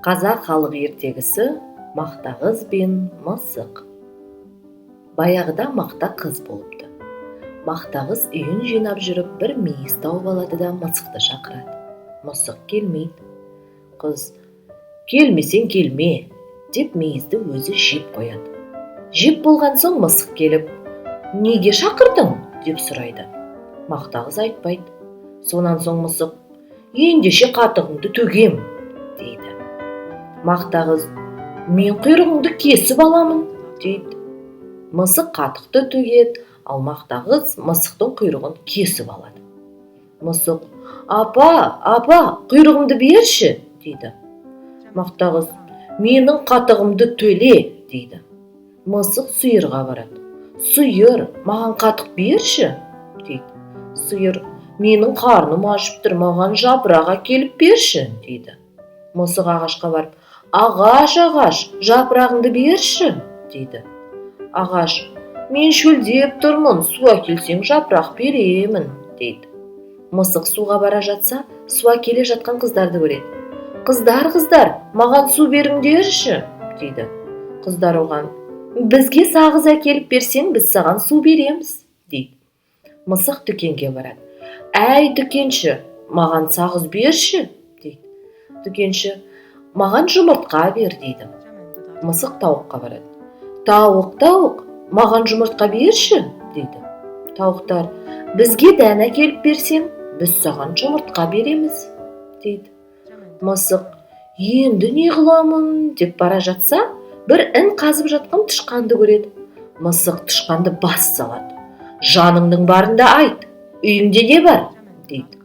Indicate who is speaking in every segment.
Speaker 1: Қазақ халық ертегісі «Мақта қыз бен мысық». Баяғыда мақта қыз болыпты. Мақта қыз үйін жинап жүріп, бір мейіз тауып алады да, мысықты шақырады. Мысық келмейді. Қыз: «Келмесең, келме», – деп мейізді өзі жеп қояды. Жеп болған соң мысық келіп: «Неге шақырдың?» – деп сұрайды. Мақта қыз айтпайды. Сонан соң мысық: «Ендеше қатығыңды төгем», – дейді. Мақта қыз: «Мен құйрығыңды кесіп аламын», – дейді. Мысық қатықты төгеді, ал мақта қыз мысықтың құйрығын кесіп алады. Мысық: «Апа, апа, құйрығымды берші», – дейді. Мақта қыз: «Менің қатығымды төле», – дейді. Мысық сиырға барады. «Сиыр, маған қатық берші», – дейді. Сиыр: «Менің қарным ашып тұр, маған жапырақ әкеліп берші», – дейді. Мысық ағашқа барып: «Ағаш, ағаш, жапырағыңды берші», – дейді. Ағаш: «Мен шөлдеп тұрмын, су әкелсең, жапырақ беремін», – дейді. Мысық суға бара жатса, су әкеле жатқан қыздарды көреді. «Қыздар, қыздар, маған су беріңдерші», – дейді. Қыздар оған: «Бізге сағыз әкеліп берсең, біз саған су береміз», – дейді. Мысық дүкенге барады. «Әй, дүкенші, маған сағыз берші», – дейді. Дүкенші: «Маған жұмыртқа бер», – дейді. Мысық тауыққа барады. «Тауық, тауық, маған жұмыртқа берші», – дейді. Тауықтар: «Бізге дән әкеліп берсең, біз саған жұмыртқа береміз», – дейді. Мысық: «Енді не қыламын?» – деп бара жатса, бір ін қазып жатқан тышқанды көреді. Мысық тышқанды бас салады: «Жаныңның барында айт, үйіңде не бар?» – дейді.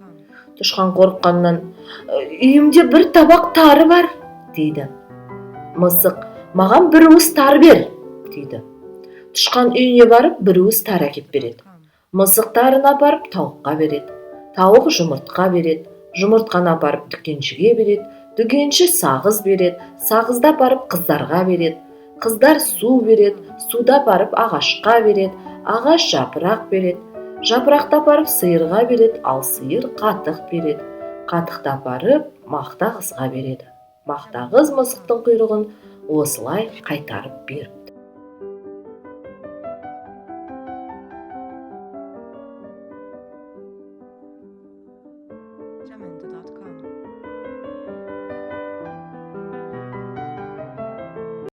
Speaker 1: Тышқан қорыққаннан: «Үйімде бір табақ тары бар», – дейді. Мысық: «Маған бір уыс тары бер», – дейді. Тышқан үйіне барып, бір уыс тары әкеп береді. Мысық тарыны апарып тауыққа береді. Тауық жұмыртқа береді. Жұмыртқаны апарып дүкеншіге береді. Дүкенші сағыз береді. Сағызды апарып қыздарға береді. Қыздар су береді. Суды апарып ағашқа береді. Ағаш жапырақ береді. Жапырақты апарып сиырға береді, ал сиыр қатық береді. Қатықты апарып мақта қызға береді. Мақта қыз мысықтың құйрығын осылай қайтарып беріпті.